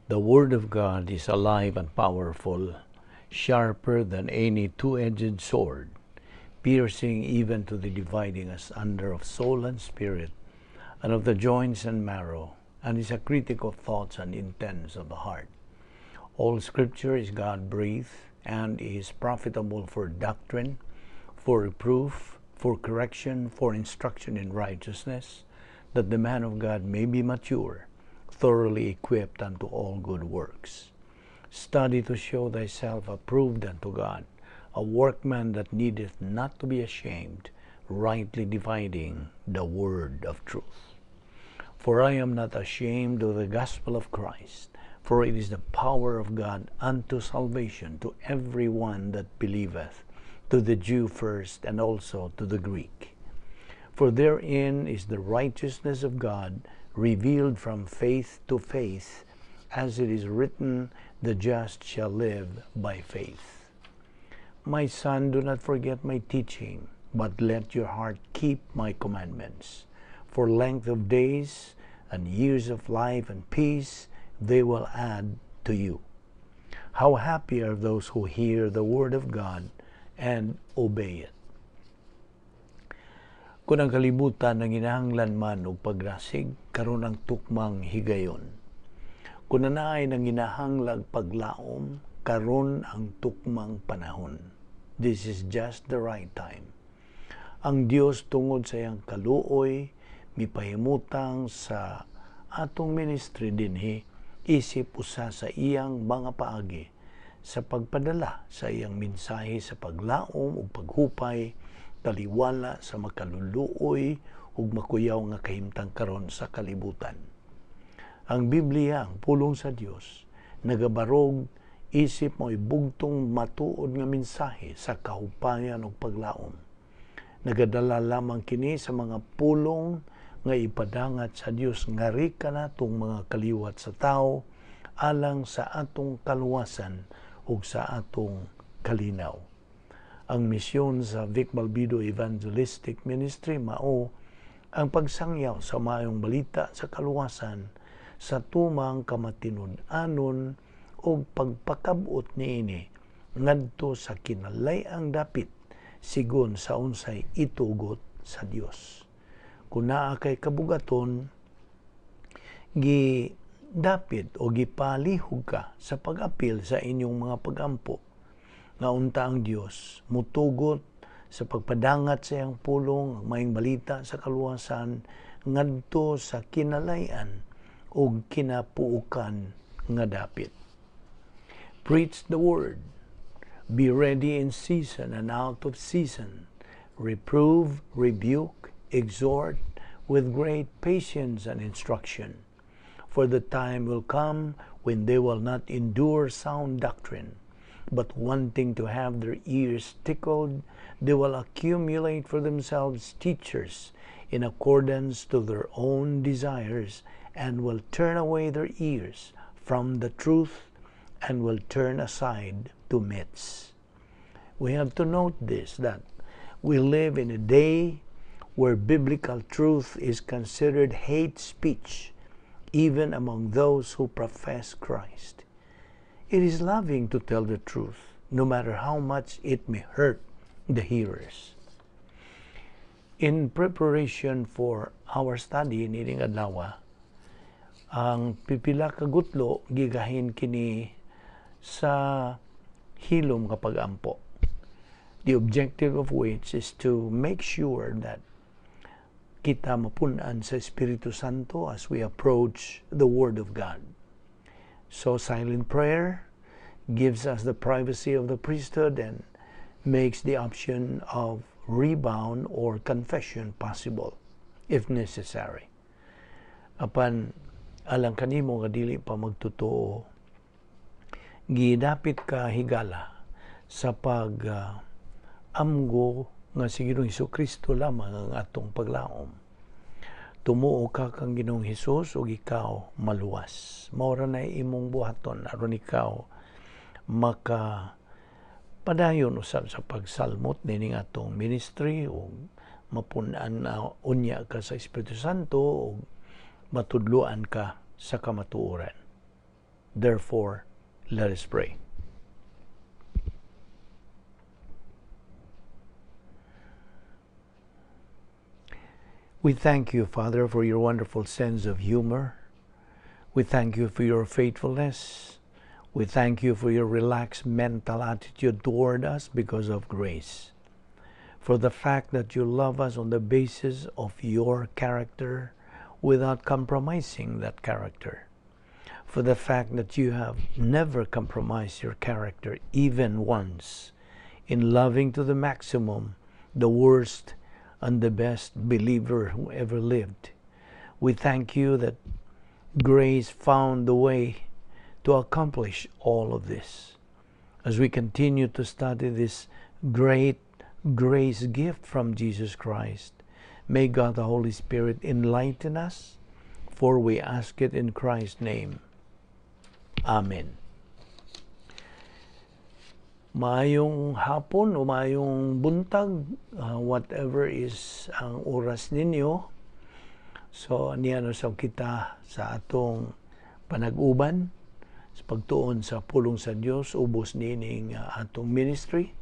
The Word of God is alive and powerful, sharper than any two-edged sword, piercing even to the dividing asunder of soul and spirit, and of the joints and marrow, and is a critic of thoughts and intents of the heart. All Scripture is God-breathed and is profitable for doctrine, for reproof, for correction, for instruction in righteousness, that the man of God may be mature, thoroughly equipped unto all good works. Study to show thyself approved unto God, a workman that needeth not to be ashamed, rightly dividing the word of truth. For I am not ashamed of the gospel of Christ, for it is the power of God unto salvation to every one that believeth, to the Jew first and also to the Greek. For therein is the righteousness of God revealed from faith to faith, as it is written, "The just shall live by faith." My son, do not forget my teaching, but let your heart keep my commandments. For length of days and years of life and peace they will add to you. How happy are those who hear the word of God and obey it. Kung ang kalibutan nanginahanglan man og pagrasig, karon ang tukmang higayon. Kung naay nanginahanglag paglaom, karon ang tukmang panahon. This is just the right time. Ang Dios, tungod sa iyang kaluoy, mipahimutang sa atong ministry dinhi isip usa sa iyang mga paagi sa pagpadala sa iyang mensahe sa paglaom ug paghupay, taliwala sa makaluluoy ug makuyaw nga kahimtang karon sa kalibutan. Ang Biblia, ang pulong sa Dios, nagabarog isip mao'y bugtong matuod nga mensahe sa kahupayan ug paglaom. Nagadala lamang kini sa mga pulong nga ipadangat sa Dios ngari kanatong mga kaliwat sa tao alang sa atong kaluwasan ug sa atong kalinaw. Ang misyon sa Vic Balbido Evangelistic Ministry mao ang pagsangyaw sa maayong balita sa kaluwasan sa tumang kamatinud-anon ug pagpakab-ot niini ngadto sa kinalay-ang dapit sigon sa unsay itugot sa Dios. Kung naa kay kabugaton, gi dapit o gipalihog ka sa pag-apil sa inyong mga pagampo nga unta ang Dios mutugot sa pagpadangat sa iyang pulong, ang maayong balita sa kaluwasan, ngadto sa kinalay-an ug kinapuokan nga dapit. Preach the word. Be ready in season and out of season. Reprove, rebuke, exhort with great patience and instruction. For the time will come when they will not endure sound doctrine, but wanting to have their ears tickled, they will accumulate for themselves teachers in accordance to their own desires, and will turn away their ears from the truth and will turn aside to myths. We have to note this, that we live in a day where biblical truth is considered hate speech, even among those who profess Christ. It is loving to tell the truth, no matter how much it may hurt the hearers. In preparation for our study nining adlaw, ang pipila ka gutlo gigahin kini sa hilom nga pag-ampo. The objective of which is to make sure that kita mapun-an sa Espiritu Santo as we approach the Word of God. So silent prayer gives us the privacy of the priesthood and makes the option of rebound or confession possible if necessary. Apan alang kanimo nga dili pa magtotoo, gidapit ka higala sa pag amgo nga si Ginoong Kristo lamang ang atong paglaom. Tumuo ka kang Ginoong Hesus ug ikaw maluwas. Mao ra na imong buhaton aron ikaw maka padayon usab sa pagsalmot nining atong ministry ug mapun-an na unya ka sa Espiritu Santo ug matudloan ka sa kamatuoran. Therefore, let us pray. We thank you, Father, for your wonderful sense of humor. We thank you for your faithfulness. We thank you for your relaxed mental attitude toward us because of grace. For the fact that you love us on the basis of your character without compromising that character. For the fact that you have never compromised your character even once in loving to the maximum the worst and the best believer who ever lived. We thank you that grace found the way to accomplish all of this. As we continue to study this great grace gift from Jesus Christ, may God the Holy Spirit enlighten us, for we ask it in Christ's name. Amen. Maayong hapon o maayong buntag, whatever is ang oras ninyo. So, niya na sa kita sa atong panag-uban sa pagtuon sa pulong sa Dios ubos niining atong ministry.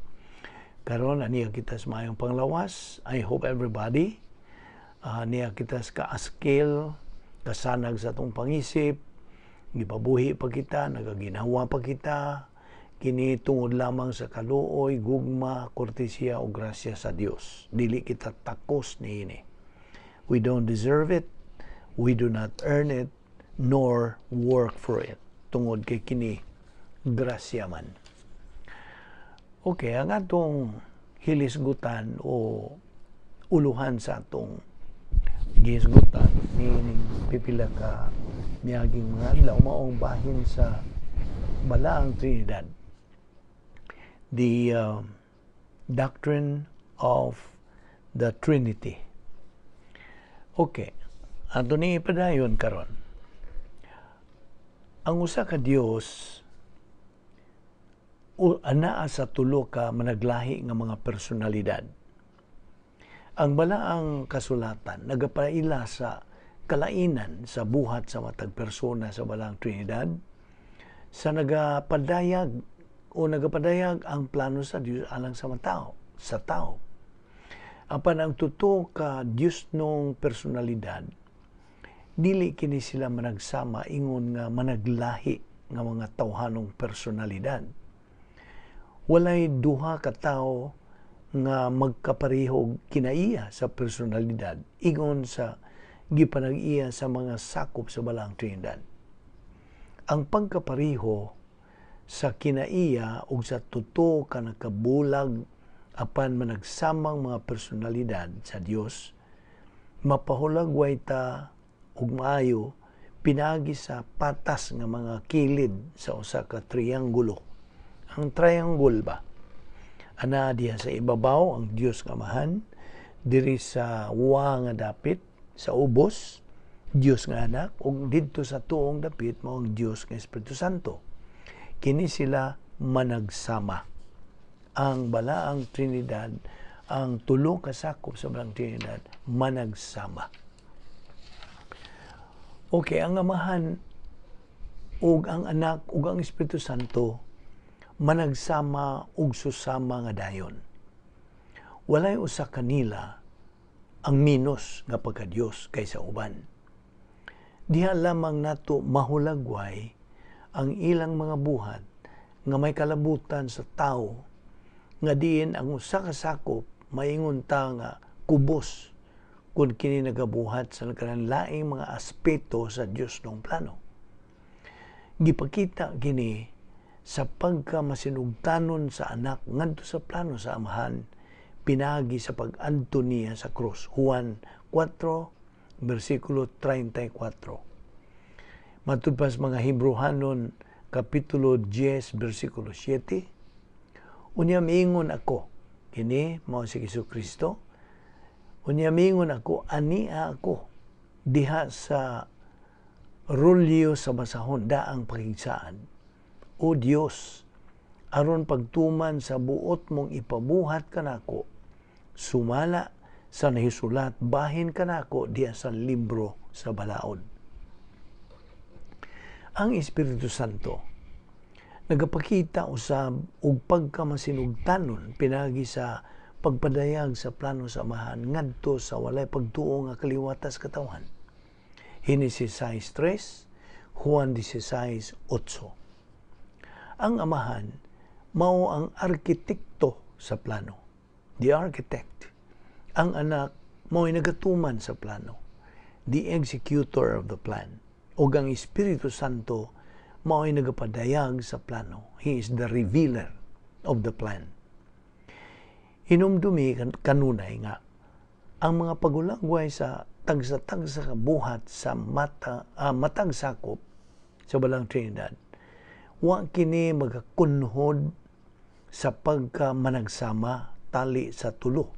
Karon aniya kita sa maayong panglawas. I hope everybody niya kita sa kaaskil, kasanag sa atong pangisip, gipabuhi pa kita, nagaginhawa pa kita, kini tungod lamang sa kaluoy, gugma, kortesiya o grasya sa Dios. Dili kita takos niini. We don't deserve it, we do not earn it, nor work for it. Tungod kay kini grasya man. Okay, ang atong hilisgutan o uluhan sa atong gihisgutan niining pipila ka miaging mga adlaw maong bahin sa Balaang Trinidad. The doctrine of the Trinity. Okay, ato ni ipadayon karon. Ang usa ka Dios anaa sa tulo ka managlahi nga mga personalidad. Ang balaang kasulatan nagapaila sa kalainan sa buhat sa matag persona sa Balaang Trinidad sa nagapadayag o nagapadayag ang plano sa Dios alang sa tao, sa tao. Apan ang totoo ka Dios nung personalidad, dili kini sila managsama ingon nga managlahi nga mga tawhanong personalidad. Walay duha ka tawo nga magkaparehog kinaiya sa personalidad ingon sa gipanag-iya sa mga sakop sa Balaang Trinidad. Ang pagkapareho sa kinaiya ug sa totoo ka nakabulag apan managsamang mga personalidad sa Dios, mapahulagway ta og maayo pinaagi sa patas nga mga kilid sa usa ka trianggulo. Ang triangle ba? Ana diha sa ibabaw ang Dios nga Amahan, diri sa wa nga dapit sa ubos Dios nga Anak, ug didto sa tuong dapit mao ang Dios nga Espiritu Santo. Kini sila managsama. Ang Balaang Trinidad, ang tulo ka sakop sa Balaang Trinidad, managsama. Okay, ang Amahan ug ang Anak ug ang Espiritu Santo managsama ug susama nga dayon. Walay usa kanila ang minus nga pagka-Dios kaysa uban. Diha lamang nato mahulagway ang ilang mga buhat nga may kalabutan sa tao nga diin ang usa ka sakop maingon ta nga kubos kung kini nagabuhat sa nagkalanlaing mga aspeto sa Dios nung plano. Gipakita kini sa pagkamasinugtanon sa anak ngadto sa plano sa Amahan pinaagi sa pag-adto niya sa krus. Juan 4, versikulo 34. Matud pa sa mga Hebreohanon, Kapitulo 10, versikulo 7. Unya miingon ako, kini mao si Jesucristo. Unya miingon ako, ania ako diha sa rolyo sa basahon daang pakigsaan. O Dios, aron pagtuman sa buot mong ipabuhat kanako, sumala sa nahisulat bahin kanako diha sa libro sa balaod. Ang Espiritu Santo nagapakita usab og pagkamasinugtanon pinaagi sa pagpadayag sa plano sa Amahan ngadto sa walay pagtuo nga kaliwatas katawhan. Henesis 6:3, Juan 16:8. Ang Amahan mao ang arkitekto sa plano, the architect. Ang Anak mao'y nagatuman sa plano, the executor of the plan. Ug ang Espiritu Santo mao'y nagapadayag sa plano. He is the revealer of the plan. Hinumdumi kanunay nga ang mga pagulagway sa tagsa-tagsa ka buhat sa matag sakop sa Balaang Trinidad, wa kini magakunhod sa pagka managsama tali sa tulo.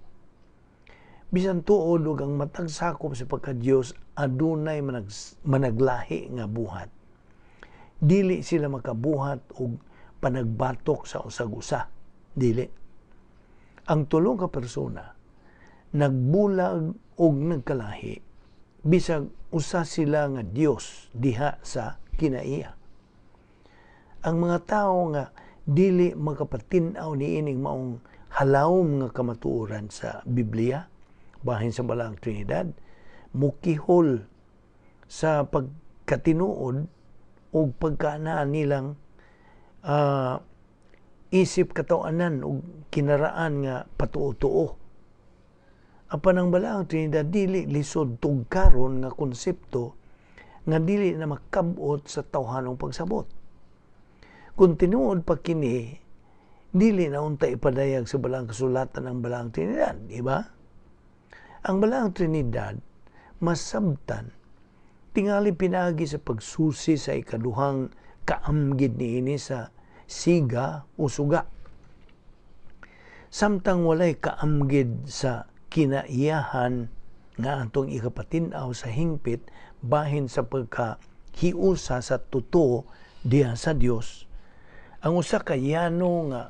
Bisan tuod ug ang matag sakop sa pagka-Dios adunay managlahi nga buhat, dili sila makabuhat og panagbatok sa usag-usa. Dili. Ang tulo ka persona nagbulag og nagkalahi bisag usa sila nga Dios diha sa kinaiya. Ang mga tawo nga dili makapatin-aw niining maong halawom nga kamatuoran sa Biblia bahin sa Balaang Trinidad mukihol sa pagkatinuod og pagkaanaan nilang isip katawanan og kinaraan nga patuo-tuo. Apan ang Balaang Trinidad dili lisod tugkaron nga konsepto nga dili na makabot sa tawhanong pagsabot. Kung tinuod pa kini, dili na unta ipadayag sa Balaang Kasulatan ang Balaang Trinidad, di ba? Ang Balaang Trinidad masabtan tingali pinaagi sa pagsusi sa ikaduhang kaamgid niini sa siga o suga. Samtang walay kaamgid sa kinaiyahan nga atong ikapatin-aw sa hingpit bahin sa pagkahiusa sa totoo diha sa Dios, ang usa ka yano nga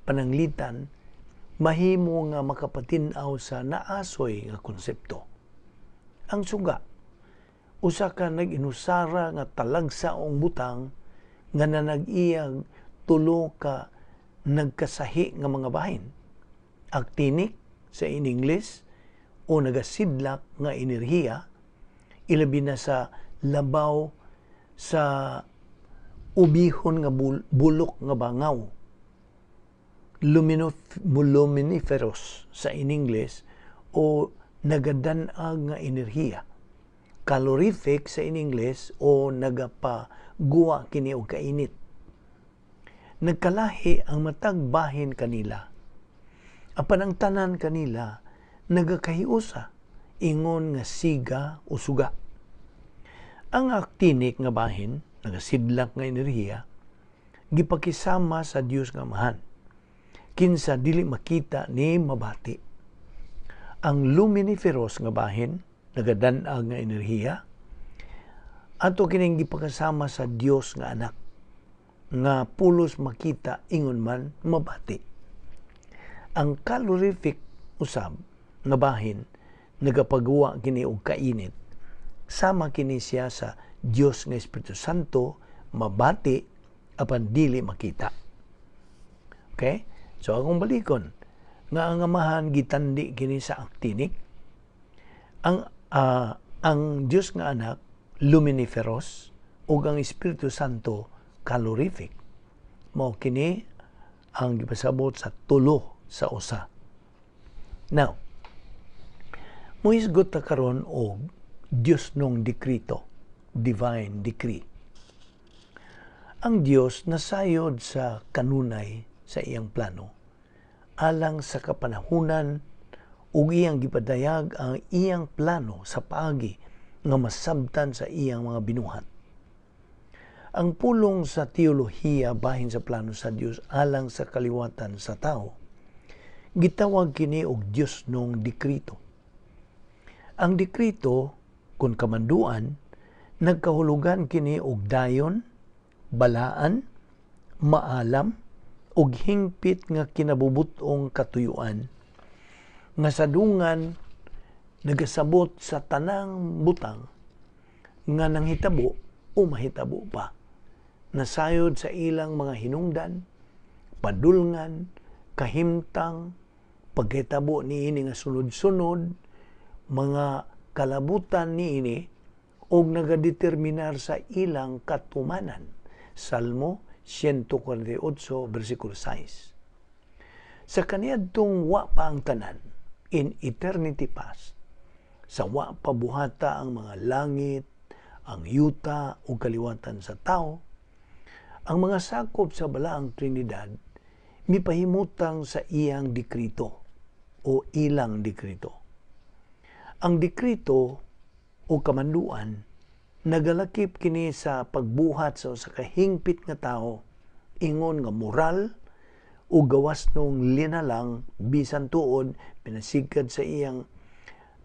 pananglitan mahimo nga makapatin-aw sa naasoy nga konsepto. Ang suga, usa ka nag-inusara nga talagsaong butang nga nanag-iyag tulo ka nagkasahi nga mga bahin. Actinic sa in English o nagasidlak nga enerhiya, ilabi na sa labaw sa ubihon nga bulok nga bangaw. Luminiferous sa in English o nagadanag nga enerhiya. Calorific sa in English o nagapaguwa kini og kainit. Nagkalahi ang matag bahin kanila. Apan ang tanan kanila nagakahiusa ingon nga siga o suga. Ang actinic nga bahin, nagasidlak nga enerhiya, gipakisama sa Dios nga Amahan, kinsa dili makita ni mabati. Ang luminiferous nga bahin, nagadanag nga enerhiya, ato kining gipakasama sa Dios nga Anak, nga pulos makita ingon man mabati. Ang calorific usab nga bahin, nagapaguwa kini og kainit, sama kini siya sa Dios nga Espiritu Santo, mabati apan dili makita. Okay? So akong balikon nga ang Amahan gitandi kini sa actinic, ang Dios nga Anak luminiferous, ug ang Espiritu Santo calorific. Mao kini ang gipasabot sa tulo sa usa. Now, muhisgot ta karon og Dios nung dikrito, divine decree. Ang Dios nasayod sa kanunay sa iyang plano alang sa kapanahunan ug iyang gipadayag ang iyang plano sa paagi nga masabtan sa iyang mga binuhat. Ang pulong sa teolohiya bahin sa plano sa Dios alang sa kaliwatan sa tao, gitawag kini og Dios nung dikrito. Ang dikrito, kung kamanduan, nagkahulugan kini og dayon, balaan, maalam, ug hingpit nga kinabubut-ong katuyuan nga sadungan nagasabot sa tanang butang nga nanghitabo o mahitabo pa. Nasayod sa ilang mga hinungdan, padulngan, kahimtang, pagkahitabo niini nga sunod-sunod, mga kalabutan niini og nagadeterminar sa ilang katumanan. Salmo 148 versikulo 6. Sa kaniadtong wa pa ang tanan, in eternity past, sa wa pa buhata ang mga langit, ang yuta ug kaliwatan sa tao, ang mga sakop sa Balaang Trinidad mipahimutang sa iyang dikrito o ilang dikrito. Ang dikrito o kamanduan nagalakip kini sa pagbuhat sa usa ka hingpit nga tawo ingon nga moral o gawas nung linalang, bisan tuod pinasigkad sa iyang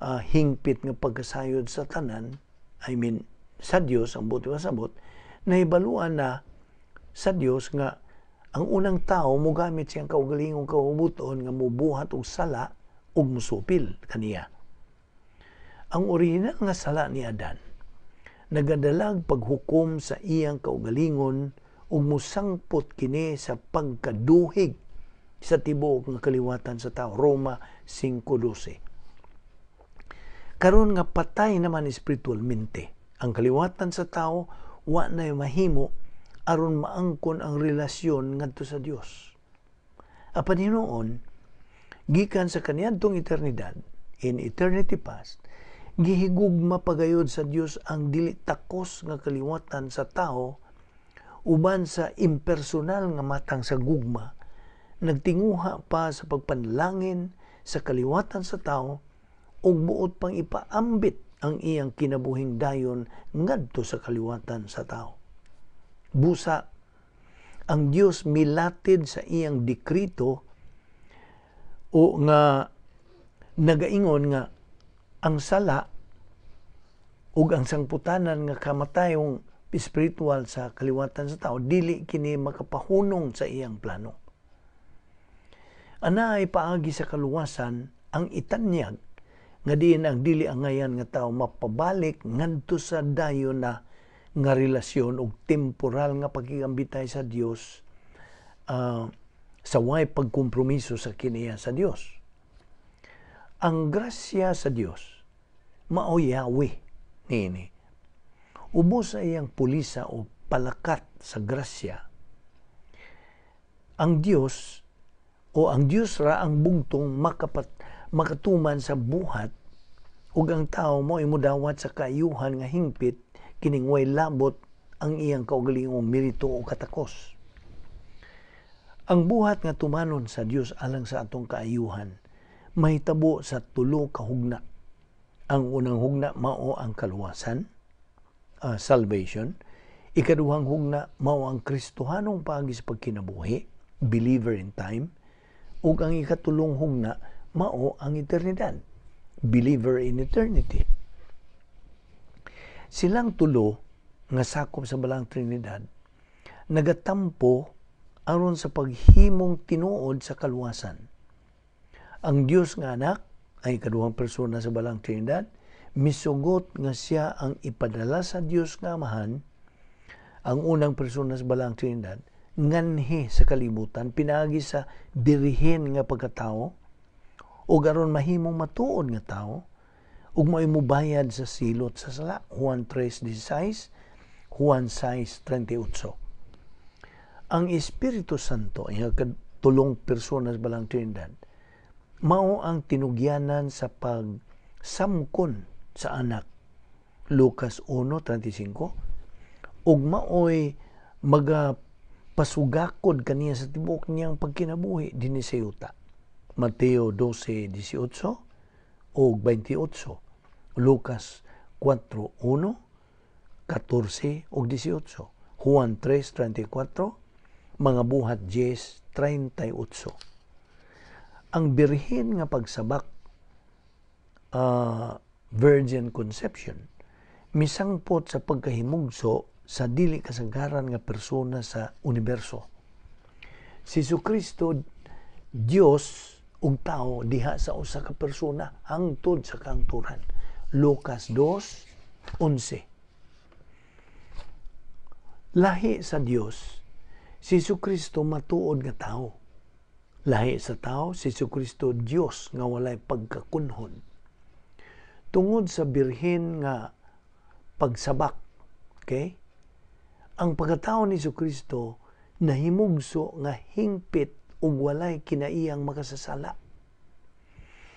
hingpit nga pagkasayod sa tanan, I mean sa Dios ang buot pasabot, nahibaluan na sa Dios nga ang unang tao mogamit siyang kaugalingong kaubuton nga mobuhat og sala ug musupil kaniya. Ang orihinal nga sala ni Adan nagadalag paghukom sa iyang kaugalingon ug mosangpot kini sa pagkaduhig sa tibuok nga kaliwatan sa tao. Roma 5:12. Karon nga patay naman espiritualmente ang kaliwatan sa tao, wa na mahimo aron maangkon ang relasyon ngadto sa Dios. Apan hinuon, gikan sa kaniadtong eternidad, in eternity past, gihigugma pagayod sa Dios ang dili takos nga kaliwatan sa tao uban sa impersonal nga matang sa gugma, nagtinguha pa sa pagpanalangin sa kaliwatan sa tao ug buot pang ipaambit ang iyang kinabuhing dayon ngadto sa kaliwatan sa tao. Busa, ang Dios milatid sa iyang dikrito o nga nagaingon nga ang sala ug ang sangputanan nga kamatayong spiritual sa kaliwatan sa tao dili kini makapahunong sa iyang plano. Ana ay paagi sa kaluwasan ang itanyag nga diin ang dili angayan nga tao mapabalik ngadto sa dayon na nga relasyon ug temporal nga pagkigambitay sa Dios sa way pagkompromiso sa kiniya sa Dios. Ang grasya sa Dios mao Yahweh niini. Ubos sa iyang pulisa o palakat sa grasya, ang Dios o ang Dios ra ang bugtong makatuman sa buhat ug ang tao mo imudawat sa kaayuhan nga hingpit kining way labot ang iyang kaugalingong merito o katakos. Ang buhat nga tumanon sa Dios alang sa atong kaayuhan mahitabo sa tulo ka hugna. Ang unang hugna mao ang kaluwasan, salvation. Ikaduhang hugna mao ang Kristohanong paagi sa pagkinabuhi, believer in time. Ug ang ikatulong hugna mao ang eternidad, believer in eternity. Silang tulo nga sakop sa Balaang Trinidad nagatampo aron sa paghimong tinuod sa kaluwasan. Ang Dios nga Anak ay ikaduhang persona sa Balaang Trinidad, misugot nga siya ang ipadala sa Dios nga Amahan, ang unang persona sa Balaang Trinidad, nganhi sa kalibutan pinaagi sa birihin nga pagkatao o aron mahimong matuod nga tao ug mao'y mobayad sa silot sa sala. Juan 3:16, Juan 6:38. Ang Espiritu Santo ay tulong persona sa Balaang Trinidad, mao ang tinugyanan sa pagsamkon sa Anak. Lucas 1:35, ug maoy maga pasugakod kaniya sa tibuok niyang pagkinabuhi dinhi sa yuta. Mateo 12:18 ug 28, Lucas 4:1, 14 ug 18, Juan 3:34, Mga Buhat 10:38. Ang birhen nga pagsabak, virgin conception, misangpot sa pagkahimugso sa dili kasagaran nga persona sa universo. Si Jesucristo, Dios ug tao diha sa usa ka persona hangtod sa kangturan. Lucas 2:11. Lahi sa Dios, si Kristo matuod nga tao. Lahi sa tao, si Kristo Dios nga walay pagkakunhod. Tungod sa birhen nga pagsabak, okay? Ang pagkatao ni Kristo nahimugso nga hingpit ug walay kinaiyang makasasala.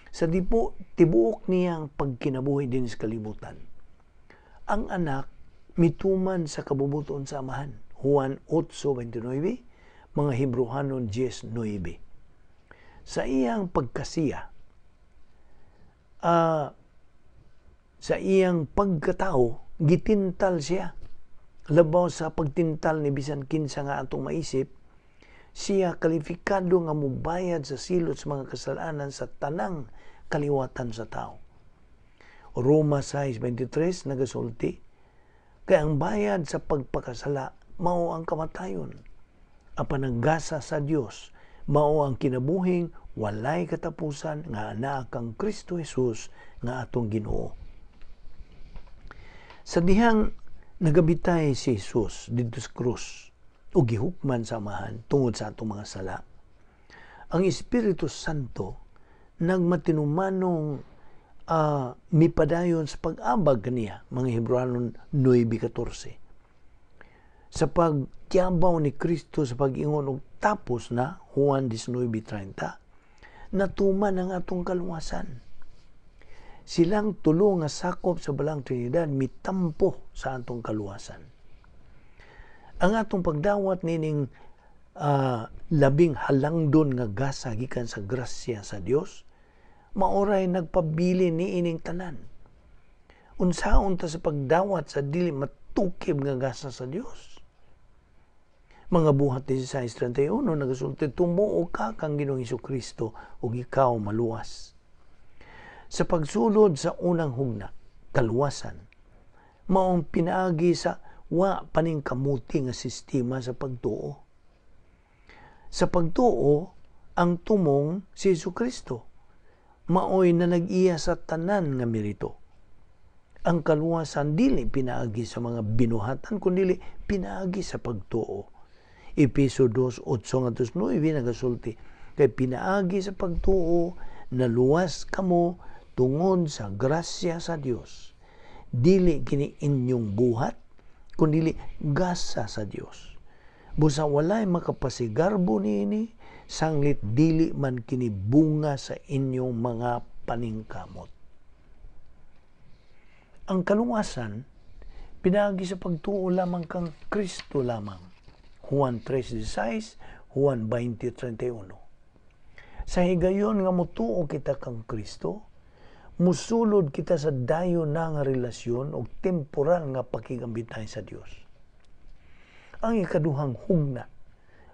Sa dipo, tibuok niyang pagkinabuhi din sa kalibutan, ang anak mituman sa kabubuton sa Amahan. Juan 8:29, Mga Hebrohanon 10:9. Sa iyang pagkasiya, sa iyang pagkatao, gitintal siya. Labaw sa pagtintal ni bisan kinsa nga atong maisip, siya kalifikado nga mubayad sa silot sa mga kasalanan sa tanang kaliwatan sa tao. Roma 6:23 nagasulti, kay ang bayad sa pagpakasala mao ang kamatayon. Apan ang gasa sa Dios mao ang kinabuhing walay katapusan nga anaa kang Kristo Jesus nga atong Ginoo. Sa dihang nagabitay si Jesus didto sa krus ug gihukman sa Amahan tungod sa atong mga sala, ang Espiritu Santo nagmatinumanong mipadayon sa pag-abag kaniya, Mga Hebreohanon 9:14. Sa pagtiyabaw ni Kristo sa pag-ingon og tapos na, Juan 19:30, natuman ang atong kaluwasan. Silang tulo nga sakop sa Balang Trinidad mitampo sa atong kaluwasan. Ang atong pagdawat nining labing halangdon nga gasa gikan sa grasya sa Dios, maoray nagpabili ni ining tanan. Unsaon ta sa pagdawat sa dili matukib nga gasa sa Dios? Mga Buhat 16:31 nagasulti, tumuo ka kang Ginoong Kristo ug ikaw maluwas. Sa pagsulod sa unang hugna, kaluwasan, maong pinaagi sa wa paningkamuti nga sistema sa pagtuo. Sa pagtuo, ang tumong si Jesucristo maoy na nag-iya sa tanan nga merito. Ang kaluwasan dili pinaagi sa mga binuhatan, kundi pinaagi sa pagtuo. Epeso 2:8-9 nagasulti, kay pinaagi sa pagtuo naluwas kamo tungod sa grasya sa Dios. Dili kini inyong buhat, kundi gasa sa Dios. Busa walay makapasigarbo niini, sanglit dili man kini bunga sa inyong mga paningkamot. Ang kaluwasan pinaagi sa pagtuo lamang kang Kristo lamang. Juan 3:16, Juan 20:31. Sa higayon nga motuo kita kang Kristo, musulod kita sa dayon na nga relasyon o temporal nga pakigambitay sa Dios. Ang ikaduhang hugna,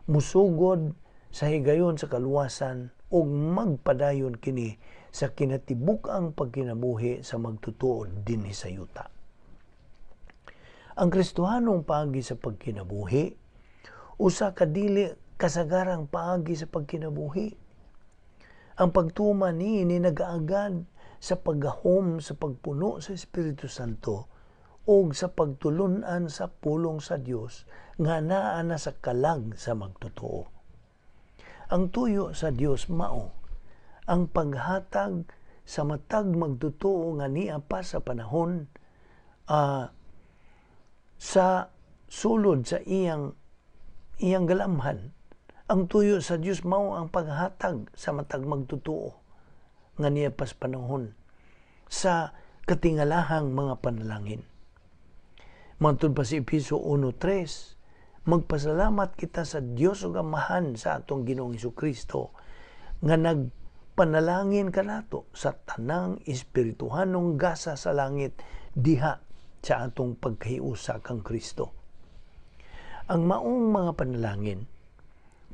musugod sa higayon sa kaluwasan ug magpadayon kini sa kinatibuk-ang pagkinabuhi sa magtutuod dinhi sa yuta. Ang Kristohanong paagi sa pagkinabuhi usa ka dili kasagarang paagi sa pagkinabuhi. Ang pagtuman niini nagaagad sa paggahom sa pagpuno sa Espiritu Santo ug sa pagtulun-an sa pulong sa Dios nga naa na sa kalag sa magtotoo. Ang tuyo sa Dios mao ang paghatag sa matag magtotoo nga niya pa sa panahon sa sulod sa iyang iyang galamhan. Ang tuyo sa Dios mao ang paghatag sa matag magtotoo nga niya pas panahon sa katingalahang mga panalangin. Matud pa sa Epeso 1:3, magpasalamat kita sa Dios ug Amahan sa atong Ginoong Kristo nga nagpanalangin kanato sa tanang espirituhanong gasa sa langit diha sa atong pagkahiusa kang Kristo. Ang maong mga panalangin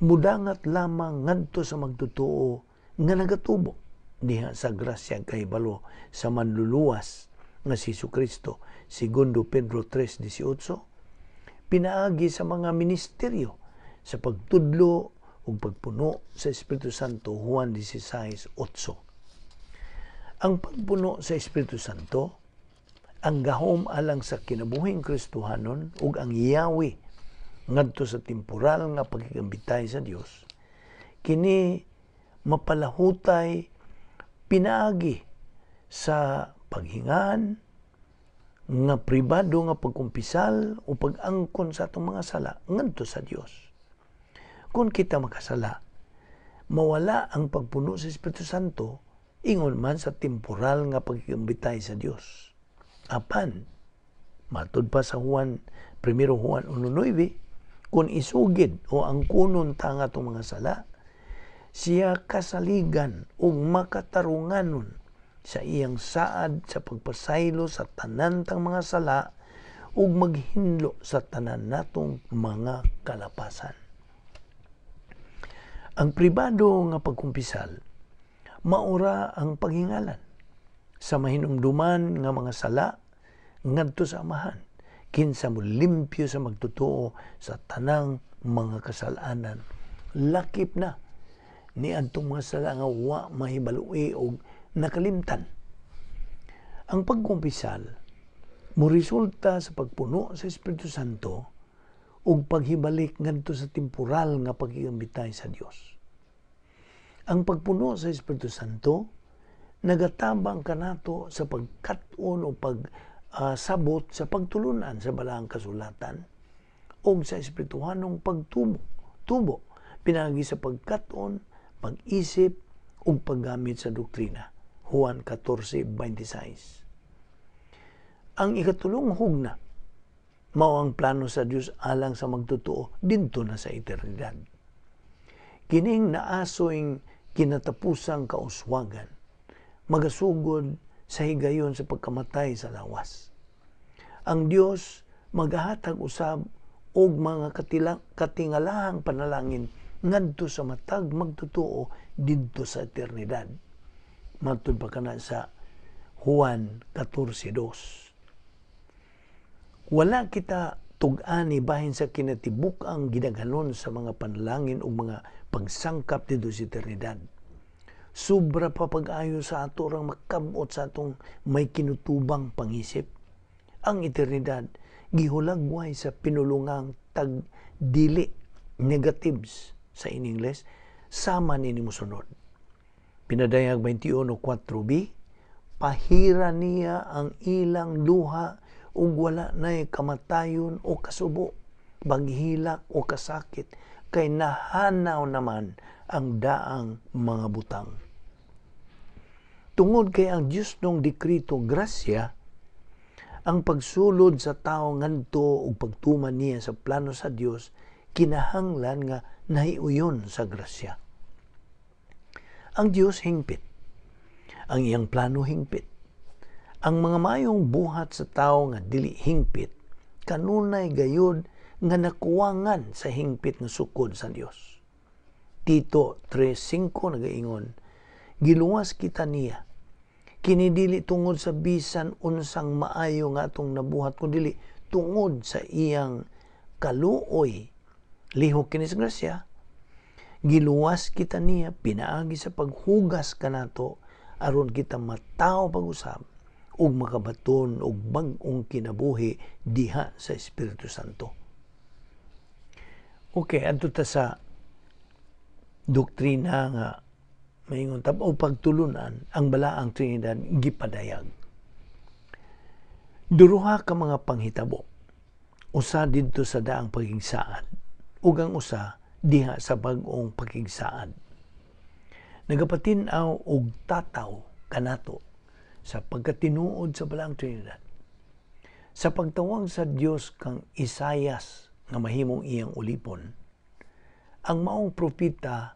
mudangat lamang ngadto sa magtotoo nga nagatubo diha sa grasya kahibalo sa manluluwas nga si Kristo, segundo Pedro 3:18, pinaagi sa mga ministeryo sa pagtudlo ug pagpuno sa Espiritu Santo, Juan 16:8. Ang pagpuno sa Espiritu Santo, ang gahom alang sa kinabuhing Kristohanon ug ang yawi ngadto sa temporal nga pagkikambitay sa Dios, kini mapalahutay pinaagi sa paghingan nga pribado nga pagkumpisal o pag-angkon sa atong mga sala ngadto sa Dios. Kung kita makasala, mawala ang pagpuno sa Espiritu Santo ingon man sa temporal nga pagkikambitay sa Dios. Apan, matud pa sa Juan, 1 Juan 1:9, kung isugid o angkunon ta ang atong mga sala, siya kasaligan ug makatarunganon sa iyang saad sa pagpasaylo sa tanan tang mga sala ug maghinlo sa tanan natong mga kalapasan. Ang pribado nga pagkumpisal maura ang paghingalan sa mahinumduman nga mga sala ngadto sa Amahan, kinsa mo limpyo sa magtotoo sa tanang mga kasalanan, lakip na ni adtong mga sala nga wa mahibalui og nakalimtan. Ang pagkumpisal moresulta sa pagpuno sa Espiritu Santo ug paghibalik ngadto sa temporal nga pagkikambitay sa Dios. Ang pagpuno sa Espiritu Santo nagatabang kanato sa pagkat-on o pag sabot sa pagtulunan sa balaang kasulatan o sa espirituhanong pagtubo, tubo pinaagi sa pagkat-on, pag-isip ug paggamit sa doktrina. Juan 14:26. Ang ikatulong hugna mao ang plano sa Dios alang sa magtotoo dinto na sa eternidad. Kining naasoing kinatapusang kauswagan magasugod sa higayon sa pagkamatay sa lawas. Ang Dios magahatag usab og mga katingalahang panalangin ngadto sa matag magtotoo didto sa eternidad. Matud pa kana sa Juan 14:2. Wala kita tug-ani bahin sa kinatibuk-ang gidaghanon sa mga panalangin ug mga pagsangkap didto sa eternidad. Sobra pa pag-ayo sa ato rang makabot sa atong may kinutubang pangisip. Ang eternidad gihulagway sa pinulungang tag-dili, negatives sa in English, sama nini mosunod. Pinadayag 21:4b, pahira niya ang ilang luha ug wala nay kamatayon o kasubo, baghilak o kasakit, kay nahanaw naman ang daang mga butang. Tungod kay ang Dios nung dikrito grasya, ang pagsulod sa tao ngadto ug pagtuman niya sa plano sa Dios kinahanglan nga nahiuyon sa grasya. Ang Dios hingpit. Ang iyang plano hingpit. Ang mga mayong buhat sa tao nga dili hingpit kanunay gayud nga nakuwangan sa hingpit nga sukod sa Dios. Tito 3:5 nagaingon, giluwas kita niya. Kini dili tungod sa bisan unsang maayo nga atong nabuhat, kundi tungod sa iyang kaluoy. Lihok kini sa grasya. Giluwas kita niya pinaagi sa paghugas kanato aron kita matawo pag-usab ug makabaton og bag-ong kinabuhi diha sa Espiritu Santo. Okay, adto ta sa doktrina nga maingon tab o pagtulunan ang balaang Trinidad gipadayag. Duruha ka mga panghitabo. Usa didto sa daang pagigsaad ug ang usa diha sa bag-ong pagigsaad. Nagapatin-aw og tataw kanato sa pagkatinuod sa balaang Trinidad. Sa pagtawag sa Dios kang Isayas nga mahimong iyang ulipon, ang maong propeta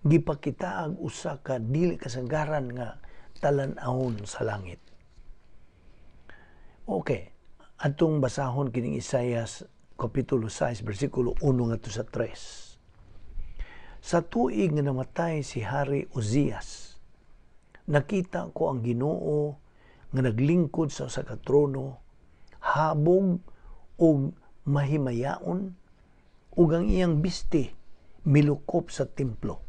gipakitaag usa ka dili kasagaran nga talan-awon sa langit. Okay, atong basahon kining Isayas kapitulo 6 bersikulo 1 ngadto sa 3. Sa tuig nga namatay si Hari Ozias, nakita ko ang Ginoo nga naglingkod sa usa ka trono, habog ug mahimayaon, ug ang iyang bisti milukop sa templo.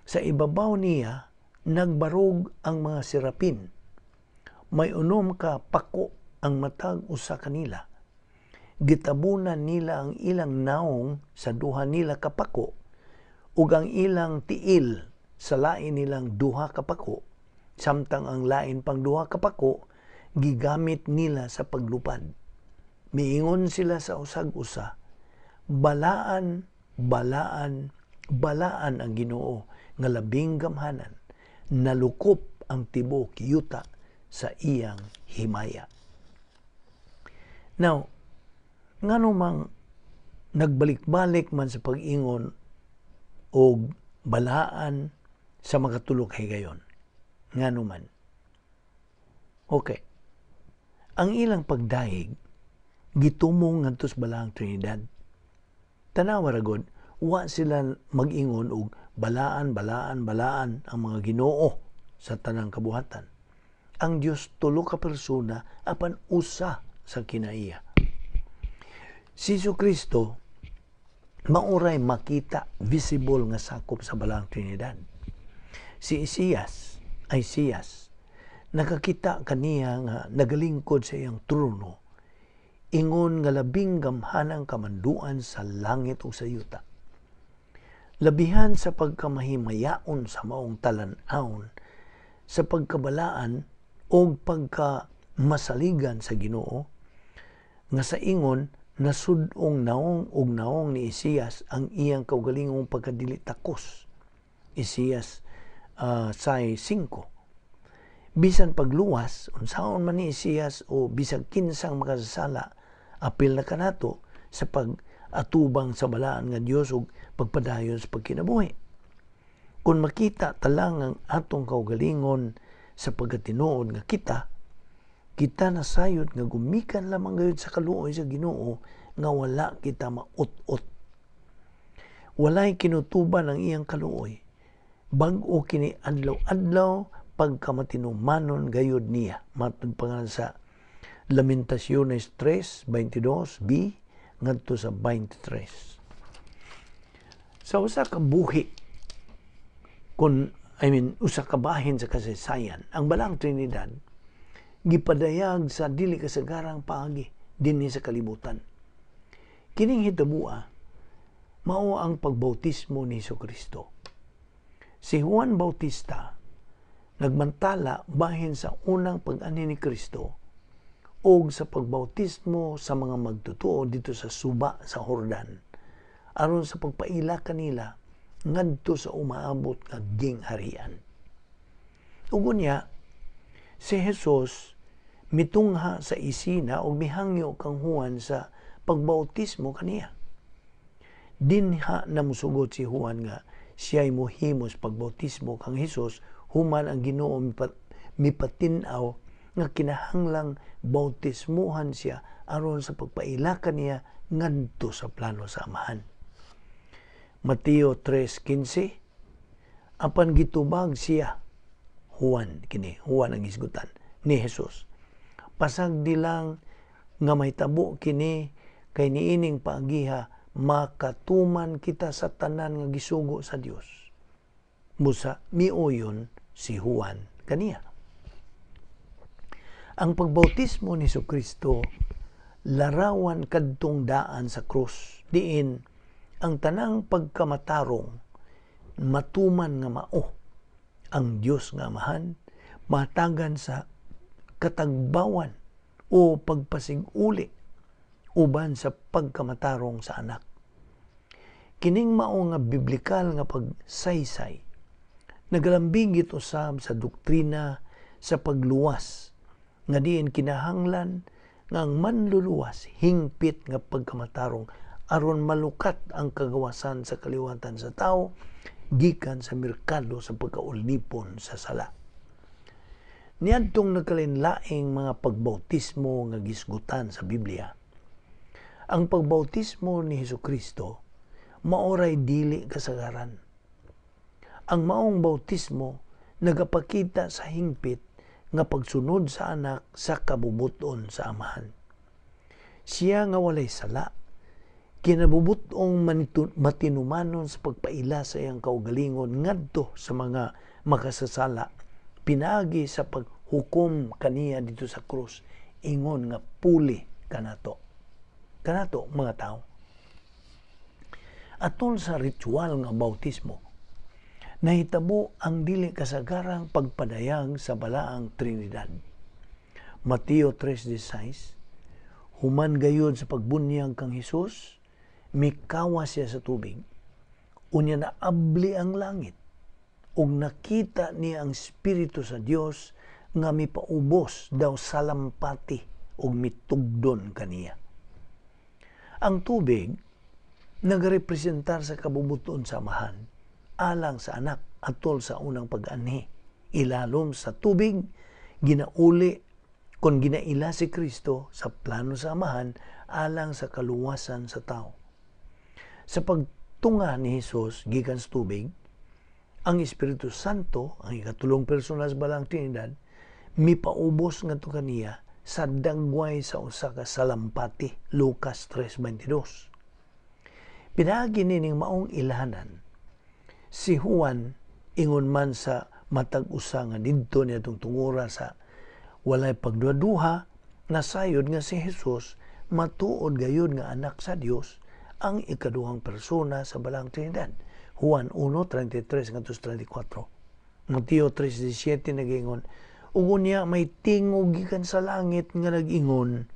Sa ibabaw niya nagbarog ang mga serapin. May 6 ka pako ang matag usa kanila. Gitabunan nila ang ilang naong sa duha nila ka pako ug ang ilang tiil sa lain nilang duha ka pako, samtang ang lain pang duha ka pako gigamit nila sa paglupad. Miingon sila sa usag-usa, "Balaan, balaan, balaan ang Ginoo nga labing gamhanan, nalukop ang tibuok yuta sa iyang himaya." Now, ngano mang nagbalik-balik man sa pag-ingon og balaan sa makatulo ka higayon? Ngano man? Okay. Ang ilang pagdayeg gitumong ngadto sa Balaang Trinidad. Tanawa ra gud, wa sila mag-ingon og balaan, balaan, balaan ang mga Ginoo sa tanang kabuhatan. Ang Dios tulo ka persona apan usa sa kinaiya. Si Kristo mauray makita, visible nga sakop sa Balaang Trinidad. Si Isaias, Isaias, nakakita kaniya nga nagalingkod sa iyang trono, ingon nga labing gamhanang kamanduan sa langit ug sa yuta. Labihan sa pagkamahimayaon sa maong talan-awon, sa pagkabalaan o pagkamasaligan sa Ginoo, nga sa ingon nasudong naong ug naong ni Isaias ang iyang kaugalingong pagkadili takos. Isaias 6:5. Bisan pagluwas, unsaon man ni Isaias o bisag kinsang makasasala, apil na kanato sa pag-atubang sa balaan nga Dios ug pagpadayon sa pagkinabuhi. Kung makita talang ang atong kaugalingon sa pagkatinuod nga kita, kita nasayod nga gumikan lamang gayud sa kaluoy sa Ginoo nga wala kita maut-ot. Walay kinutuban ang iyang kaluoy. Bag-o kini adlaw-adlaw pagkamatinumanon gayud niya. Matod pa nga sa Lamentaciones 3:22b ngadto sa 23. Sa usa ka buhi, kung I mean usa ka bahin sa kasaysayan, ang Balaang Trinidad gipadayag sa dili kasagarang paagi dinhi sa kalibutan. Kining hitabua mao ang pagbautismo ni Kristo. Si Juan Bautista nagmantala bahin sa unang pag-ani ni Kristo og sa pagbautismo sa mga magtotoo dito sa suba sa Jordan aron sa pagpaila kanila ngadto sa umaabot nga gingharian. Ug unya si Jesus mitungha sa isina og mihangyo kang Juan sa pagbautismo kaniya. Dinha na musugot si Juan nga siya'y mohimos pagbautismo kang Jesus human ang Ginoo mipatin-aw nga kinahanglang bautismuhan siya aron sa pagpaila kaniya ngadto sa plano sa Amahan. Mateo 3:15. Apan gitubag siya Juan, kini Juan ang hisgutan ni Jesus, "Pasagdi lang nga mahitabo kini, kay niining paagiha makatuman kita sa tanan nga gisugo sa Dios." Busa miuyon si Juan kaniya. Ang pagbautismo ni Kristo larawan kadtong daan sa krus, diin ang tanang pagkamatarong matuman nga mao ang Dios nga Amahan matagan sa katagbawan o pagpasiguli uban sa pagkamatarong sa anak. Kining mao nga biblikal nga pagsaysay nagalambigit usab sa doktrina sa pagluwas, nga diin kinahanglan nga ang manluluwas hingpit nga pagkamatarong aron malukat ang kagawasan sa kaliwatan sa tao gikan sa merkado sa pagkaulipon sa sala. Niadtong nagkalainlaing mga pagbautismo nga gisgutan sa Biblia, ang pagbautismo ni Hesukristo maoray dili kasagaran. Ang maong bautismo nagapakita sa hingpit nga pagsunod sa anak sa kabubuton sa Amahan. Siya nga walay sala, kinabubutong matinumanon sa pagpaila sa iyang kaugalingon ngadto sa mga makasasala, pinaagi sa paghukom kaniya dito sa krus, ingon nga puli kanato. kanato mga tao. Atol sa ritual nga bautismo, nahitabo ang dili kasagarang pagpadayag sa Balaang Trinidad. Mateo 3:16. Human gayud sa pagbunyag kang Hesus, mikawa siya sa tubig. Unya naabli ang langit ug nakita niya ang Espiritu sa Dios nga mipaubos daw salampati ug mitugdon kaniya. Ang tubig nagarepresentar sa kabubuton sa Amahan alang sa anak atol sa unang pag-anhi. Ilalom sa tubig, ginauli kon ginaila si Kristo sa plano sa Amahan alang sa kaluwasan sa tao. Sa pagtunga ni Hesus gikan sa tubig, ang Espiritu Santo, ang ikatulong persona sa Balaang Trinidad, mipaubos ngadto kaniya sa dagway sa usa ka salampati, Lucas 3:22. Pinaagi nining maong ilhanan, si Juan ingon man sa matag usa nga didto niadtong tungura sa walay pagduhaduha, nasayod nga si Jesus matuod gayud nga anak sa Dios, ang ikaduhang persona sa Balaang Trinidad. Juan 1:33 ngadto 34. Mateo 3:17 nagingon, ug unya may tingog gikan sa langit nga nag-ingon,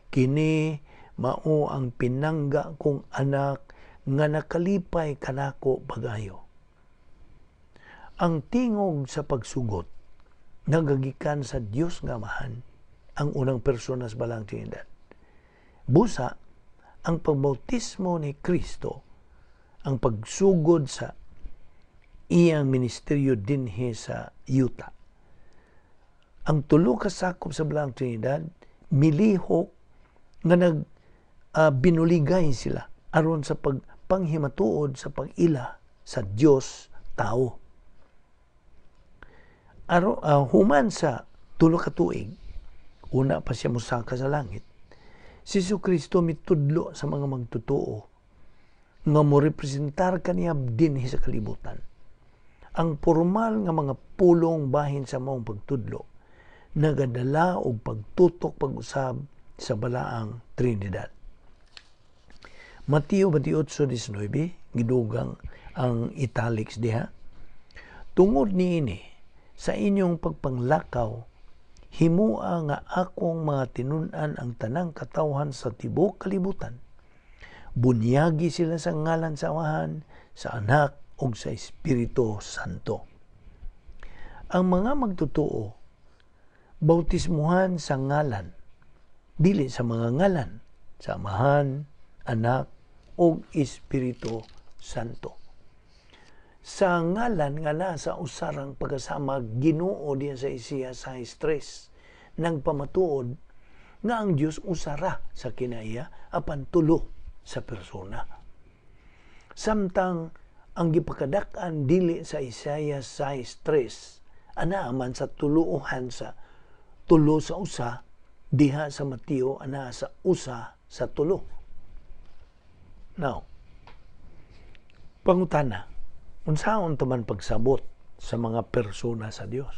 "Kini mao ang pinangga kong anak nga nakalipay kanako pag-ayo." Ang tingog sa pagsugot nagagikan sa Dios nga Amahan, ang unang persona sa Balaang Trinidad. Busa, ang pagbautismo ni Kristo, ang pagsugod sa iyang ministeryo dinhi sa yuta. Ang tulo ka sakop sa Balaang Trinidad milihok nga nag binuligay sila aron sa pagpanghimatuod sa pag-ila sa Dios tao. Human sa 3 ka tuig, una pa siya mosaka sa langit, si Jesucristo mitudlo sa mga magtotoo nga mo representar kaniya dinhi sa kalibutan. Ang formal nga mga pulong bahin sa maong pagtudlo nagadala og pagtutok pag-usab sa Balaang Trinidad. Mateo 28:19, gidugang ang italics diha. Tungod niini, sa inyong pagpanglakaw, himua nga akong mga tinun-an ang tanang katawhan sa tibuok kalibutan. Bunyagi sila sa ngalan sa Amahan, sa Anak ug sa Espiritu Santo. Ang mga magtotoo bautismuhan sa ngalan, dili sa mga ngalan, sa Amahan, Anak ug Espiritu Santo. Sa ngalan nga nasa usarang pagkasama Ginoo diya sa Isaiah 6:3, nagpamatuod nga ang Dios usara sa kinaiya apan tulo sa persona. Samtang ang gipakadak-an dili sa Isaiah 6:3 ana man sa tuluohan sa tulo sa usa, diha sa Mateo ana sa usa sa tulo. Now, pangutana, unsaon ta man pagsabot sa mga persona sa Dios?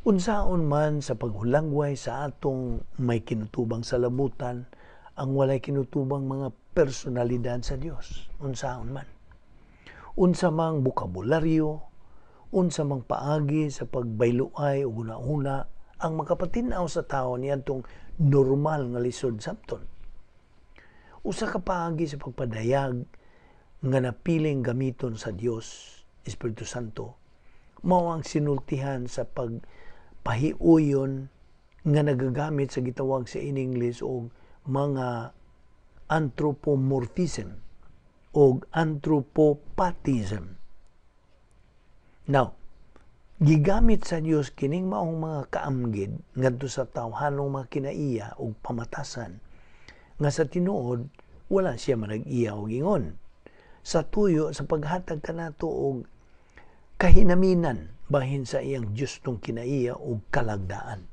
Unsaon man sa paghulangway sa atong may kinutubang sa labutan ang walay kinutubang mga personalidad sa Dios? Unsaon man? Unsa mang bokabularyo, unsa mang paagi sa pagbayloay o guna-una ang makapatin-aw sa tao niadtong normal nga lisod sabton? Usa ka paagi sa pagpadayag nga napiling gamiton sa Dios Espiritu Santo mao ang sinultihan sa pagpahiuyon nga nagagamit sa gitawag sa in English og mga anthropomorphism o anthropopathism. Now, gigamit sa Dios kining maong mga kaamgid ngadto sa tawhanong mga kinaiya ug pamatasan nga sa tinuod wala siya manag-iya og ingon, sa tuyo sa paghatag kanato og kahinaminan bahin sa iyang justong kinaiya ug kalagdaan.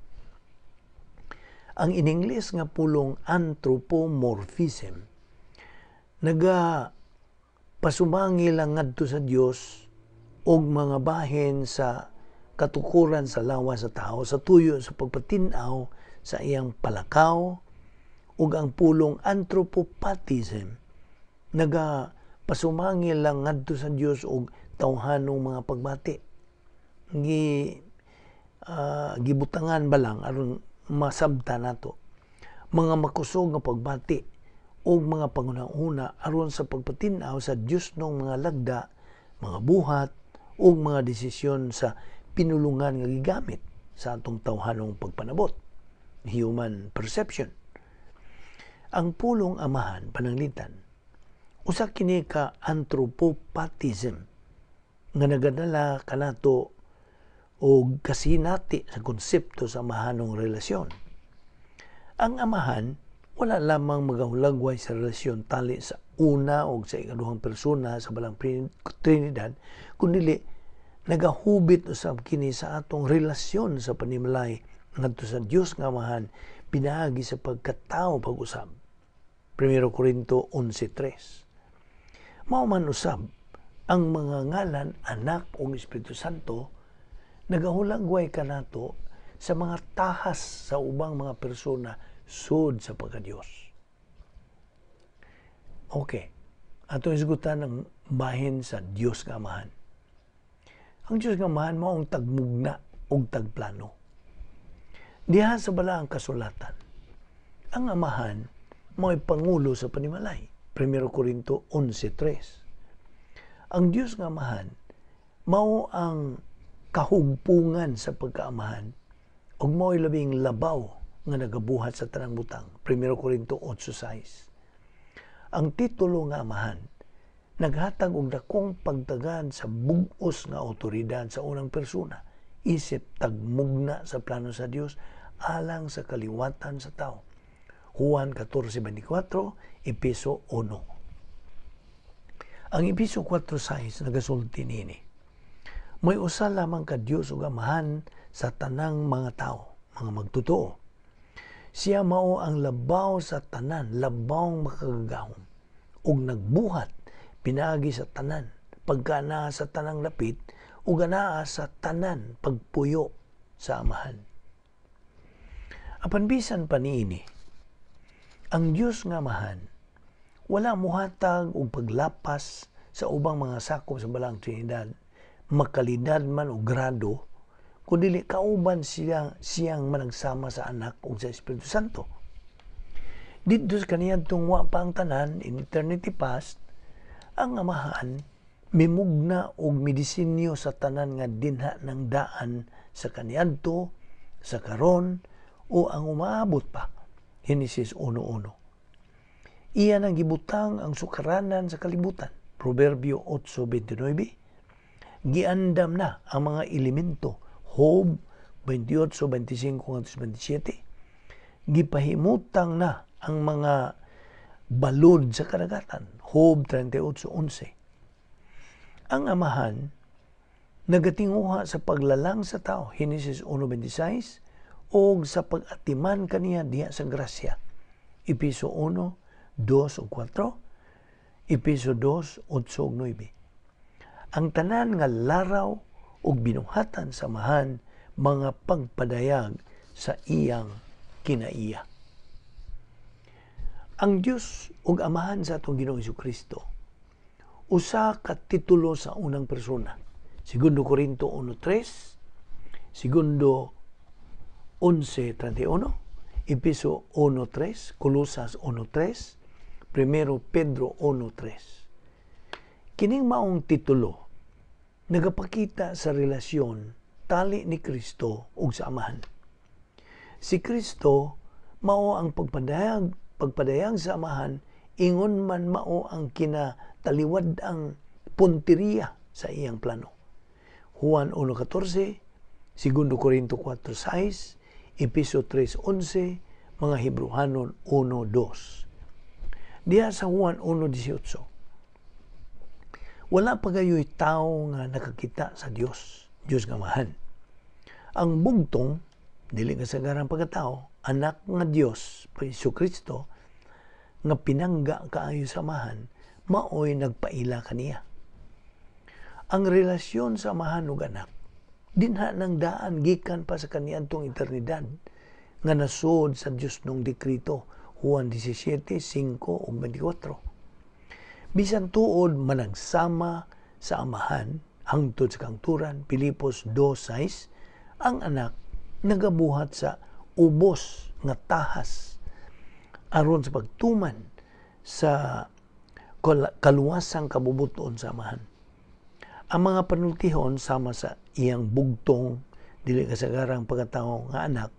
Ang in-English nga pulong anthropomorphism naga pasumangil lang ngadto sa Dios og mga bahin sa katukuran sa lawas sa tao sa tuyo sa pagpatin-aw sa iyang palakaw Ug ang pulong anthropopathism naga pasumangil lang ngadto sa Dios og tawhanong mga pagbati. Gibutangan ba lang aron masabta nato mga makusog nga pagbati og mga panghuna-huna aron sa pagpatin-aw sa Dios nong mga lagda, mga buhat ug mga desisyon sa pinulungan nga gigamit sa atong tawhanong pagpanabot, human perception. Ang pulong Amahan, pananglitan, usa kini ka anthropopathism nga nagadala kanato og kasinati sa konsepto sa amahanong relasyon. Ang Amahan wala lamang magahulagway sa relasyon tali sa una o sa ikaduhang persona sa Balang Trinidad, kundi nagahubit usab kini sa atong relasyon sa panimalay ngadto sa Dios nga Amahan pinaagi sa pagkatao pag-usab. 1 Corinto 11:3. Mao man usab ang mga ngalan Anak ug Espiritu Santo nagahulagway kanato sa mga tahas sa ubang mga persona sud sa pagka-Dios. Okay. Ato isgutan ang bahin sa Dios nga Amahan. Ang Dios nga Amahan mao ang tagmugna ug tagplano. Diha sa Balaang Kasulatan, ang Amahan mao'y pangulo sa panimalay. 1 Corinto 11:3. Ang Dios nga Amahan mao ang kahugpungan sa pagkaamahan ug mao'y labing labaw nga nagabuhat sa tanang butang. 1 Corinto 8:6. Ang titulo nga Amahan naghatag og dakong pagtagad sa bug-os nga awtoridad sa unang persona isip tagmugna sa plano sa Dios alang sa kaliwatan sa tao. Juan 14:24, Epeso 1. Ang Epeso 4:6 nagasulti niini. May usa lamang ka Dios ug Amahan sa tanang mga tao, mga magtotoo. Siya mao ang labaw sa tanan, labawng makagagahom, ug nagbuhat pinaagi sa tanan, pagka-anaa sa tanang lapit, ug anaa sa tanan pagpuyo sa Amahan. Apan bisan pa niini, ang Dios nga Amahan wala muhatag og paglapas sa ubang mga sakop sa Balaang Trinidad, makalidad man o grado, kundi kauban siya siyang managsama sa Anak ug sa Espiritu Santo. Didto sa kaniadtong wa pa ang tanan, in eternity past, ang Amahan mimugna og midisenyo sa tanan nga dinha ng daan sa kaniadto, sa karon, o ang umaabot pa. Genesis 1:1. Iya nang gibutang ang sukaranan sa kalibutan. Proverbio 8:29. Giandam na ang mga elemento. Job 28:25-27. Gipahimutang na ang mga balod sa karagatan. Job 38:11. Ang Amahan nagatinguha sa paglalang sa tao. Genesis 1:26 og sa pag-atiman kaniya diha sa grasya. Epeso 1:2 ug 4, Epeso 2:8 ug 9. Ang tanan nga laraw ug binuhatan sa Amahan mga pagpadayag sa iyang kinaiya. Ang Dios ug Amahan sa atong Ginoong Hesukristo usa ka titulo sa unang persona. Segundo Corinto 1:3, Segundo 11:31, Epeso 1:3, Colosas 1:3, 1 Pedro 1:3. Kining maong titulo nagapakita sa relasyon tali ni Kristo ug sa Amahan. Si Kristo mao ang pagpadayag sa Amahan, ingon man mao ang kinataliwad ang punteriya sa iyang plano. Juan 1:14, Segundo Corinto 4:6, Epeso 3:11, mga Hebreohanon 1:2. Diha sa Juan 1:18, wala pa gayoy tao nga nakakita sa Dios, Dios nga Amahan. Ang bugtong, dili kasagaran pagkatao, anak nga Dios, Hesus Kristo, nga pinangga kaayo sa Amahan, maoy nagpaila kaniya. Ang relasyon sa Amahan ug anak, dinha ng daan gikan pa sa kaniadtong eternidad, nga nasod sa Dios nung dekrito, Juan 17:5 ug 24. Bisan tuod managsama sa Amahan hangtod sa kahangturan, Filipos 2:6, ang Anak nagabuhat sa ubos nga tahas aron sa pagtuman sa kaluwasang kabubut-on sa Amahan. Ang mga panultihon sama sa iyang bugtong dili kasagarang pagkatao nga Anak,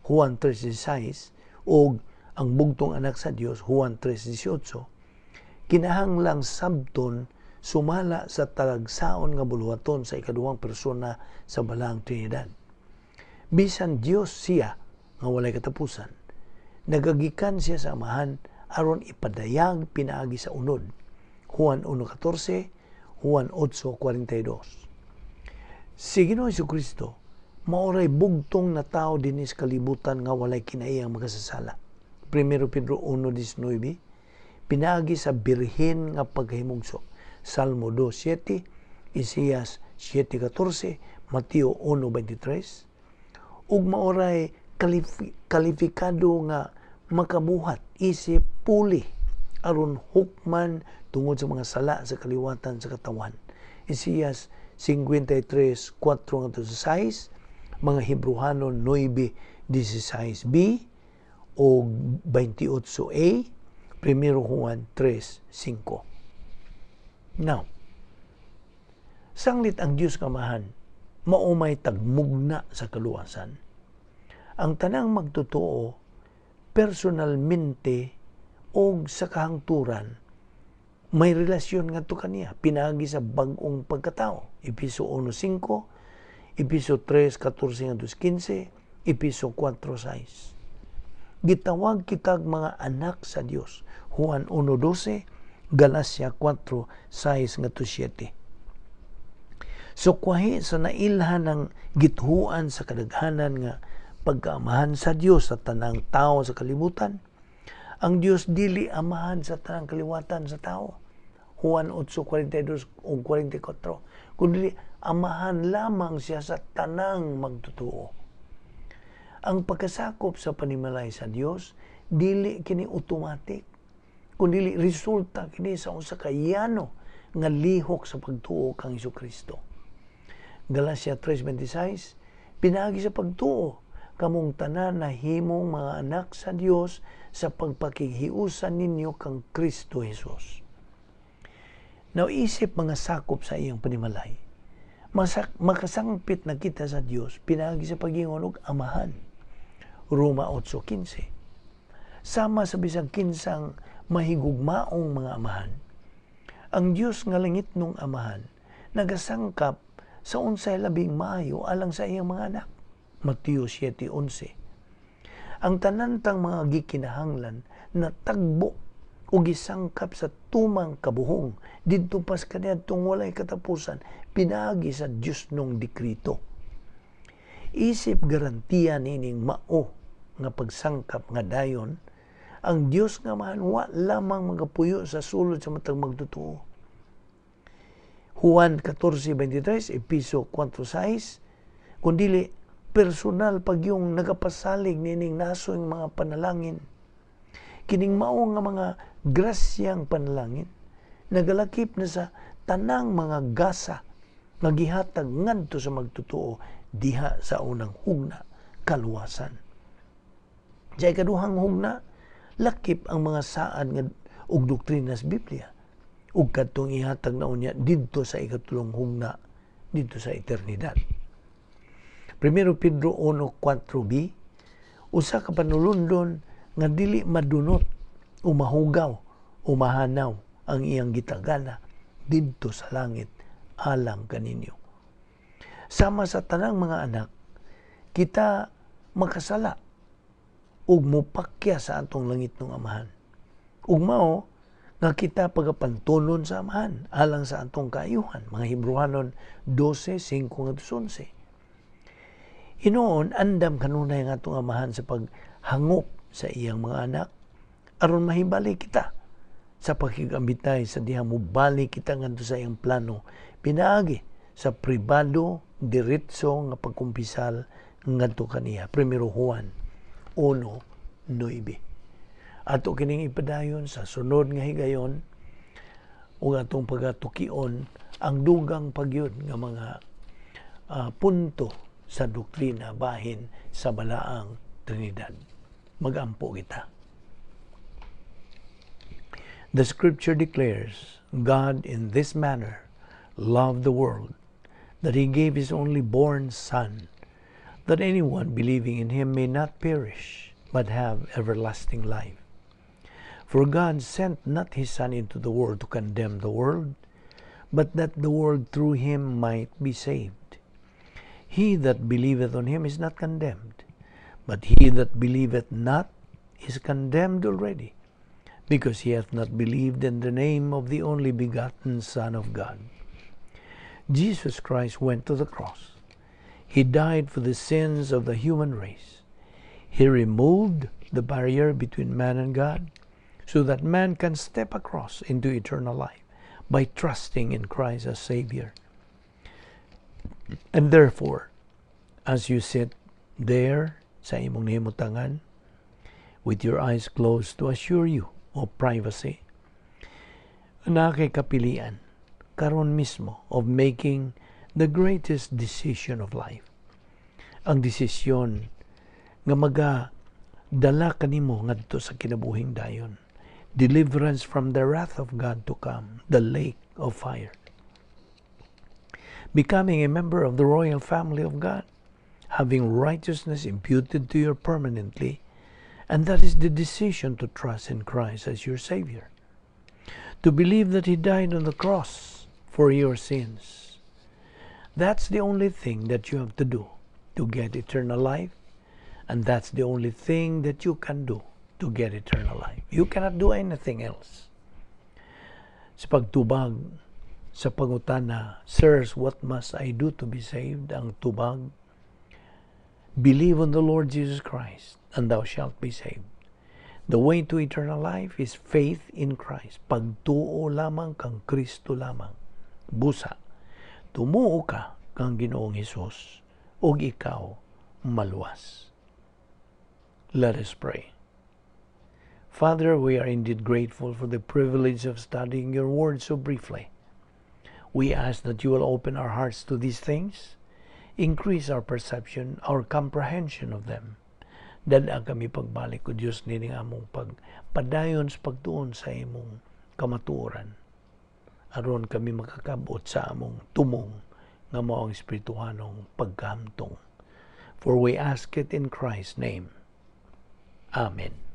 Juan 3:16, o ang bugtong Anak sa Dios, Juan 3:18, kinahanglang sabton sumala sa talagsaon nga buluhaton sa ikaduhang persona sa Balaang Trinidad. Bisan Dios siya nga walay katapusan, nagagikan siya sa Amahan aron ipadayag pinaagi sa unod. Juan 1:14, Juan 8:42. Si Ginoong Kristo maoray bugtong na tao dinhi sa kalibutan nga walay kinaiyang makasasala. 1 Pedro 1:19, pinaagi sa birhen nga pagkahimugso. Salmo 2:7, Isaias 7:14, Mateo 1:23, ug maoray kalifikado nga makabuhat isip puli aron hukman tungod sa mga sala sa kaliwatan sa katawan. Isaias 53:4 ngadto sa 6, mga Hebreohanon 9:16b o 28a, 1 Juan 3:5. Now, sanglit ang Diyos Kamahan, maumay tagmugna sa kaluwasan. Ang tanang magtotoo, personalmente o sa kahangturan, may relasyon ngadto kaniya pinaagi sa bag-ong pagkatao. Episo 1:5, Episo 3:14 ngadto 15, Episo 4:6. Gitawag kitag mga anak sa Dios. Juan 1:12, Galacia 4:6 ngadto 7. So kwahi sa nailhan ng githuan sa kadaghanan nga pagkaamahan sa Dios sa tanang tao sa kalibutan, ang Dios dili amahan sa tanang kaliwatan sa tao. Juan 8:42 ug 44. Kundi amahan lamang siya sa tanang magtotoo. Ang pagkasakop sa panimalay sa Dios dili kini automatic, kundi resulta kini sa usa ka yano nga lihok sa pagtuo kang Hesukristo. Galacia 3:26, pinaagi sa pagtuo kamong tanan nahimong mga anak sa Dios sa pagpakighiusa ninyo kang Kristo Jesus. Now, isip mga sakop sa iyang panimalay, makasangpit na kita sa Dios pinaagi sa pag-ingon og Amahan. Roma 8:15. Sama sa bisag kinsang mahigugmaong mga amahan, ang Dios nga langit nung Amahan nagasangkap sa unsay labing maayo alang sa iyang mga anak. Mateo 7:11. Ang tanan tang mga gikinahanglan natagbo o gisangkap sa tumang kabuhong didto pas kaniadtong walay katapusan pinaagi sa Dios nung dikrito. Isip garantiya nining mao nga pagsangkap nga dayon, ang Dios nga Amahan wa lamang magapuyo sa sulod sa matag magtotoo. Juan 14:23, Episo 4:6, kundili personal pag yung nagapasalig nining nasoy mga panalangin. Kining mao nga mga grasyang panalangin nagalakip na sa tanang mga gasa nga gihatag ngadto sa magtotoo diha sa unang hugna, kaluwasan. Sa ikaduhang hugna, lakip ang mga saad nga ug doktrina sa Biblia ug kadtong ihatag na unya didto sa ikatulong hugna, didto sa eternidad. 1 Pedro 1:4b, usa ka panulundon nga dili madunot o mahugaw o mahanaw ang iyang gitagana didto sa langit alang kaninyo. Sama sa tanang mga anak, kita makasala ug mopakya sa atong langit ng Amahan. Ug mao nga kita pagapantunon sa Amahan alang sa atong kaayuhan. Mga Hebreohanon 12:5-11. Hinuon, andam kanunay ang atong Amahan sa paghangop sa iyang mga anak aron mahibali kita sa pakigambitay sa diha mobalik kita ngadto sa iyang plano pinaagi sa pribado diretso nga pagkumpisal ngadto kaniya. 1 Juan 1:9. Ato kining ipadayon sa sunod nga higayon ug atong pagatukion ang dugang pa gyud nga mga punto sa doktrina bahin sa Balaang Trinidad. Magampo kita. The scripture declares, "God in this manner loved the world, that he gave his only born Son, that anyone believing in him may not perish, but have everlasting life. For God sent not his Son into the world to condemn the world, but that the world through him might be saved. He that believeth on him is not condemned, but he that believeth not is condemned already, because he hath not believed in the name of the only begotten Son of God." Jesus Christ went to the cross. He died for the sins of the human race. He removed the barrier between man and God so that man can step across into eternal life by trusting in Christ as Savior. And therefore, as you sit there sa imong nahimutangan, with your eyes closed to assure you of privacy, naa kay kapilian karon mismo of making the greatest decision of life. Ang desisyon nga maga dala kanimo ngadto sa kinabuhing dayon. Deliverance from the wrath of God to come, the lake of fire. Becoming a member of the royal family of God, having righteousness imputed to you permanently, and that is the decision to trust in Christ as your Savior. To believe that He died on the cross for your sins. That's the only thing that you have to do to get eternal life, and that's the only thing that you can do to get eternal life. You cannot do anything else. Sa pagtubag sa pangutana, "Sirs, what must I do to be saved?" Ang tubag, "Believe on the Lord Jesus Christ, and thou shalt be saved." The way to eternal life is faith in Christ. Pagtuo lamang kang Kristo lamang. Busa, tumuo ka kang Ginoong Hesus ug ikaw maluwas. Let us pray. Father, we are indeed grateful for the privilege of studying your word so briefly. We ask that you will open our hearts to these things, increase our perception, our comprehension of them. Dad-a kami pagbalik, O Diyos, nining among pagpadayon sa pagtuon sa imong kamatuoran. Aron kami makakabot sa among tumong nga mao ang espirituhanong pagkahamtong. For we ask it in Christ's name. Amen.